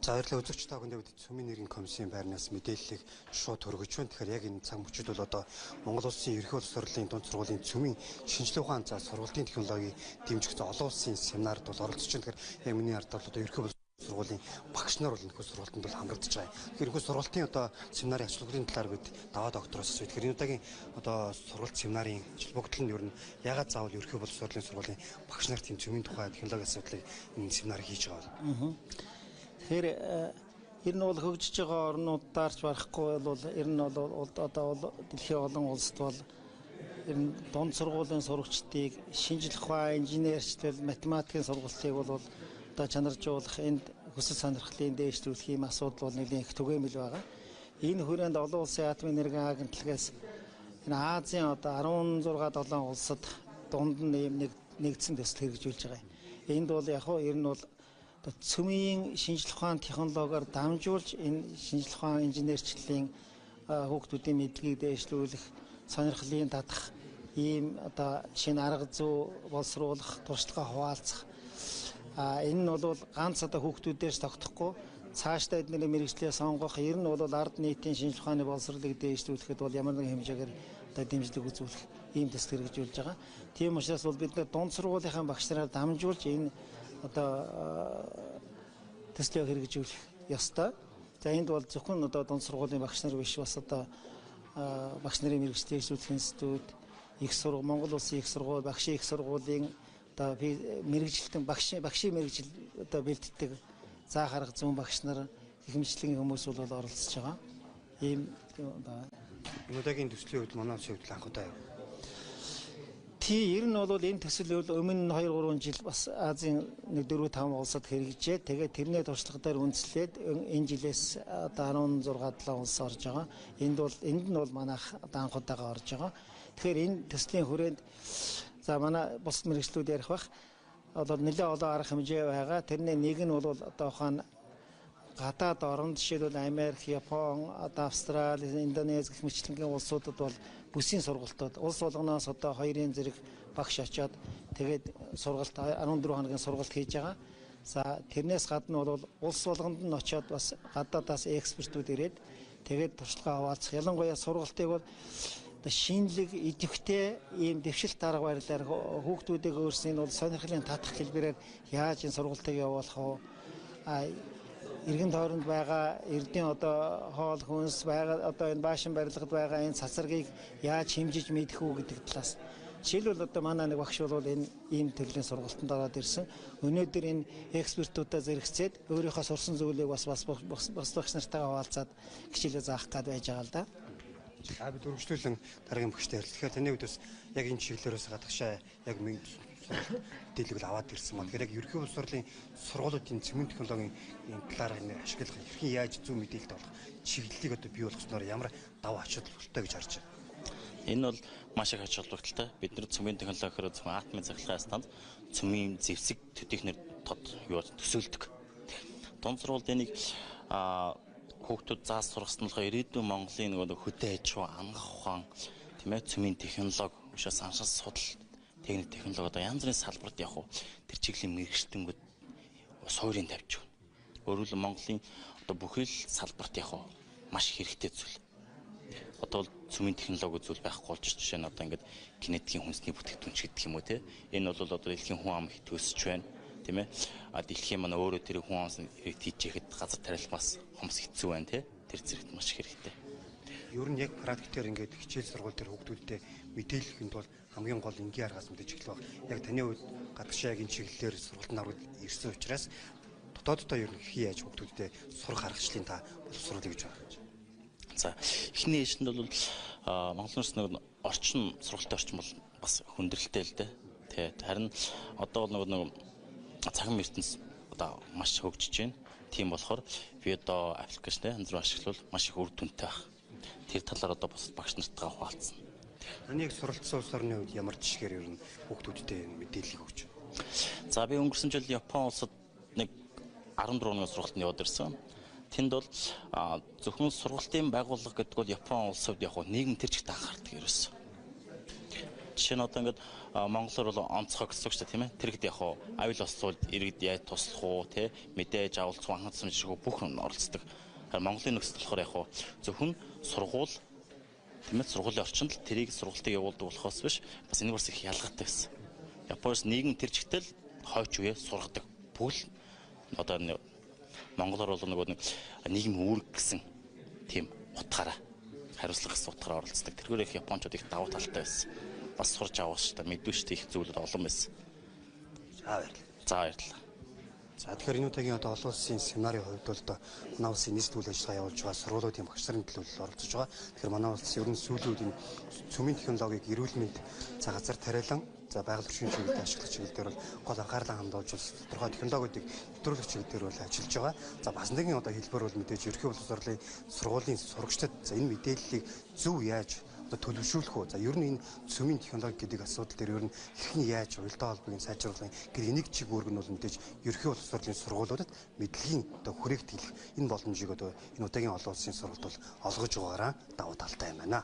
За, баярлалаа, үзэгч та бүхэндээ. Бид Цөмийн нэрийн комиссийн байрнаас мэдээллийг шууд хүргэж байна. Тэгэхээр яг энэ цаг мөчид бол одоо Монгол Улсын Ерөнхий боловсролын дунд сургуулийн цөмийн шинжлэх ухаан, за, сургалтын технологийн дэмжих олон улсын семинард бол оролцож байна. Тэгэхээр яг миний ард бол одоо ерөнхий сургуулийн багш нар бол энэхүү сургалтанд бол хамрагдаж байгаа. Тэгэхээр энэхүү сургалтын одоо семинарын ач холбогдлын талаар бид Даваа доктороос асууя. Тэгэхээр энэ удаагийн одоо сургалт семинарын ач холбогдол нь ер нь яагаад заавал ерөнхий боловсролын сургуулийн багш нарт тийм цөмийн тухай, технологи асуудлыг энэ семинар хийж байгаа бол? Тэгэхээр ер нь бол хөгжиж байгаа орнуудаар ч барахгүй бол ер нь бол одоо дэлхийн олон улсад бол ер нь дунд сургуулийн сурагчдыг шинжлэх ухаан, инженерчлэл, математикийн сургалтыг бол одоо чанаржуулах, энд хүсэл сонирхлын дээшлүүлэх ийм асуудал бол нэлээн их түгээмэл байгаа. Энэ хүрээнд олон улсын атомын энергийн агентлагаас энэ Азийн одоо 16 7 улсад дунд нь ийм нэг нэгдсэн төсөл хэрэгжүүлж байгаа. Энд бол яг хуу ер нь бол одоо цөмийн шинжлэх ухаан технологиор дамжуулж энэ шинжлэх ухаан, инженерчлэлийн хүүхдүүдийн мэдлэгийг дээшлүүлэх, сонирхлын татах ийм одоо шинэ арга зүй боловсруулах, туршлага хуваалцах. Энэ нь бол ганц одоо хүүхдүүдээс тогтохгүй, цаашдаа эдний мэргэжлээ сонгох, ер нь бол ард нийтийн шинжлэх ухааны боловсролыг дээшлүүлэхэд бол ямар нэгэн хэмжээгээр одоо дэмжлэг үзүүлэх ийм төсөл хэрэгжүүлж байгаа. Тийм учраас бол бид нар дунд сургуулийнхаа багш нараар дамжуулж энэ одоо төслөө хэрэгжүүлэх ёстой. За, энд бол зөвхөн одоо дунд сургуулийн багш нар биш, бас одоо багш нарын мэргэжлийн дээшлүүлэх институт, их сургууль, Монгол Улсын их сургууль, багшийн их сургуулийн одоо мэргэжилтэн багшийн мэргэжил одоо бэлддэг заах арга зүйн багш нар гэх мэтчилэн хүмүүс бол оролцож байгаа. Ийм одоо Энэ удаагийн төслийн хувьд, манай улсын хувьд анх удаа юу? Тий, ер нь бол энэ төсөл бол өмнө 2 3 жил бас Азийн 1 4 5 улсад хэрэгжээ. Тэгээд тэрний туршлага дээр үндэслээд энэ жилээс одоо 16 7 улс орж байгаа. Энд бол энд нь бол манайх одоо анх удаага орж байгаа. Тэгэхээр энэ төслийн хүрээнд, за, манай бусад мэргэжлүүд ярих бах. Одоо нэлээд олон арга хэмжээ байгаа. Тэрний нэг нь бол одоо ухаан гадаад оронд, жишээлбэл Америк, Япон, одоо Австрали, Индонез гэх мэтчилэнгийн улсуудад бол бүсийн сургалтууд улс болгоноос одоо хоёрын зэрэг багш очиод тэгээд сургалт 14 хоногийн сургалт хийж байгаа. За, тэрнээс гадна бол улс болгонд нь очиод бас гадаадаас экспертүүд ирээд тэгээд туршлага хаваалцах. Ялангуяа сургалтыг бол одоо шинэлэг, идэвхтэй ийм дэвшилт арга барилаар хүүхдүүдийг өөрсний нь бол сонирхлын татах хэлбэрээр яаж энэ сургалтыг явуулах вэ? Эргэн тойронд байгаа эрдийн одоо хоол хүнс байгаа, одоо энэ баашин барилгад байгаа энэ цацрагийг яаж хэмжиж мэдэх үү гэдэг талаас. Жишээлбэл, одоо манай нэг багш бол энэ ийм төрлийн сургалтанд ороод ирсэн. Өнөөдөр энэ экспертүүдээ зэрэгцээд өөрийнхөө сурсан зүйлийг бас бас бас багш нартайгаа хуваалцаад хичээлээ заах гээд байж байгаа л да. За, бид үргэлжлүүлэн дараагийн багштай ярилцлаа. Тэгэхээр таны хувьд бас яг энэ чиглэлээрээс гадагшаа яг мэдээлэл аваад ирсэн маань. Тэгэхээр яг ерөнхий боловсролын сургуулиудын цөмийн технологийн энэ талаар энэ ашиглах, хэрхэн яаж зөв мэдээлэлт олох чиглэлийг одоо бий болгосноор ямар давуу ач холбогдолтой гэж харж байна? Энэ бол маш их ач холбогдолтой. Бид нар цөмийн технологи гэхээр зөвхөн атомын цахилгаан станц, цөмийн зэвсэг төдийхнэр тод юу төсөөлдөг. Дунд сургуульд энийг хүүхдүүд заас сургасан болохоор ирээдүйн Монголын нөгөө хөдөө аж ахуй, анагаах ухаан, тийм ээ, цөмийн технологи, өшөө саншил судал, техник, технологи, одоо янз бүрийн салбарт яг уу тэр чиглэлийн мэргэжилтэнгүүд суурийг тавьж өгнө. Өөрөөр хэлбэл, Монголын одоо бүхэл салбарт яг уу маш хэрэгтэй зүйл. Одоо бол цөмийн технологи зүйл байхгүй болж, жишээ нь одоо ингээд кинетикийн хүнсний бүтээгдэхүүн ч гэдэг юм уу, те. Энэ бол одоо дэлхийн хүн ам их өсөж байна, тийм ээ. А дэлхийн манай өөрөө тэр хүн ам хэрэгт хийж яхэд газар тариалмаас хомс хэцүү байна, те. Тэр зэрэгт маш хэрэгтэй. Ер нь яг практик дээр ингээд хичээл сургууль дээр хүүхдүүдтэй мэдээлэхэд бол хамгийн гол энгийн аргаас мэдээж эхлэх байх. Яг таны хувьд гадагшаа яг энэ чиглэлээр сургалтанд ороод ирсэн учраас дотооддоо ер нь хэрхэн яаж хүүхдүүдтэй сурах аргачлалын та боловсруулъя гэж байна? За, эхний ээлжинд бол Монгол улс нэг орчин, сургалтын орчин бол бас хүндрэлтэй л дээ. Тэ, харин одоо бол нөгөө цаган ертөнц одоо маш хөгжиж байна. Тийм болохоор би одоо application янз бүр ашиглавал маш их үр дүнтэй байх. Тэр талаар одоо бусад багш нартайгаа хуваалцсан. Таны яг суралцсан улс орны хувьд ямар жишгээр ер нь хүүхдүүдтэй мэдээллийг өгч байна? За, би өнгөрсөн жил Япон улсад нэг 14 хоногийн сургалтанд яваад ирсэн. Тэнд бол зөвхөн сургалтын байгууллага гэдэг бол Япон улсын хувьд яг нийгэм тэр чигт анхаардаг ерөөсөн. Жишээ нь одоо ингээд монголоор бол онцгой гэсэн үг шүү дээ, тийм ээ. Тэр хэд яг хуу аюул босцуулд иргэд яаж туслах уу, тий, мэдээж авалцах, анхан тусламж шиг бүх юм оролцдог. Харин Монголын нөхцөл болохоор яг хуу зөвхөн сургууль, тийм ээ, сургуулийн орчинд л тэрийг сургалтыг явуулдаг болохоос биш, бас энийг бас их ялгаатай байсан. Японоос нийгэм тэр чигтэл хойч үе сургадаг. Бүхэл одоо монголоор бол нөгөө нэг нийгэм үүрэг гэсэн тийм утгаараа, хариуцлага гэсэн утгаараа оролцдог. Тэргээр их японочууд их давуу талтай байсан. Бас сурч авах шүү дээ. Мэдвэ шүү дээ, их зүйлүүд олон байсан. За, баярлалаа. За, баярлалаа. За, тэгэхээр энэ удаагийн одоо олон улсын семинарын хувьд бол одоо манай улсын нийслэл үйл ажиллагаа явуулж байгаа сургуулиудын багш нарын төлөөлөл оролцож байгаа. Тэгэхээр манай улс ер нь сүүлийн үед энэ цөмийн технологиг эрүүл мэнд, за газар тариалан, за байгаль орчин чиглэлд ашиглах чиглэл дээр бол гол анхаарлаа хандуулж тодорхой технологиудыг нэвтрүүлэх чиглэл дээр бол ажиллаж байгаа. За, бас нэгэн одоо хэлбэр бол мэдээж ерөнхий боловсролын сургуулийн сурагчдад за энэ мэдээллийг зөв яаж одоо төлөвшүүлэх үү? За, ер нь энэ цөмийн технологи гэдэг асуудал дээр ер нь хэрхэн яаж уялдаа холбоог сайжруулах гэдэг энийг чиг үүрэг нь бол мэдээж ерөнхий боловсролын сургуулиудад мэдлэгийн одоо хүрээлт хийх энэ боломжийг одоо энэ удаагийн олон улсын сургалт бол олгож байгаараа давуу талтай юм байна.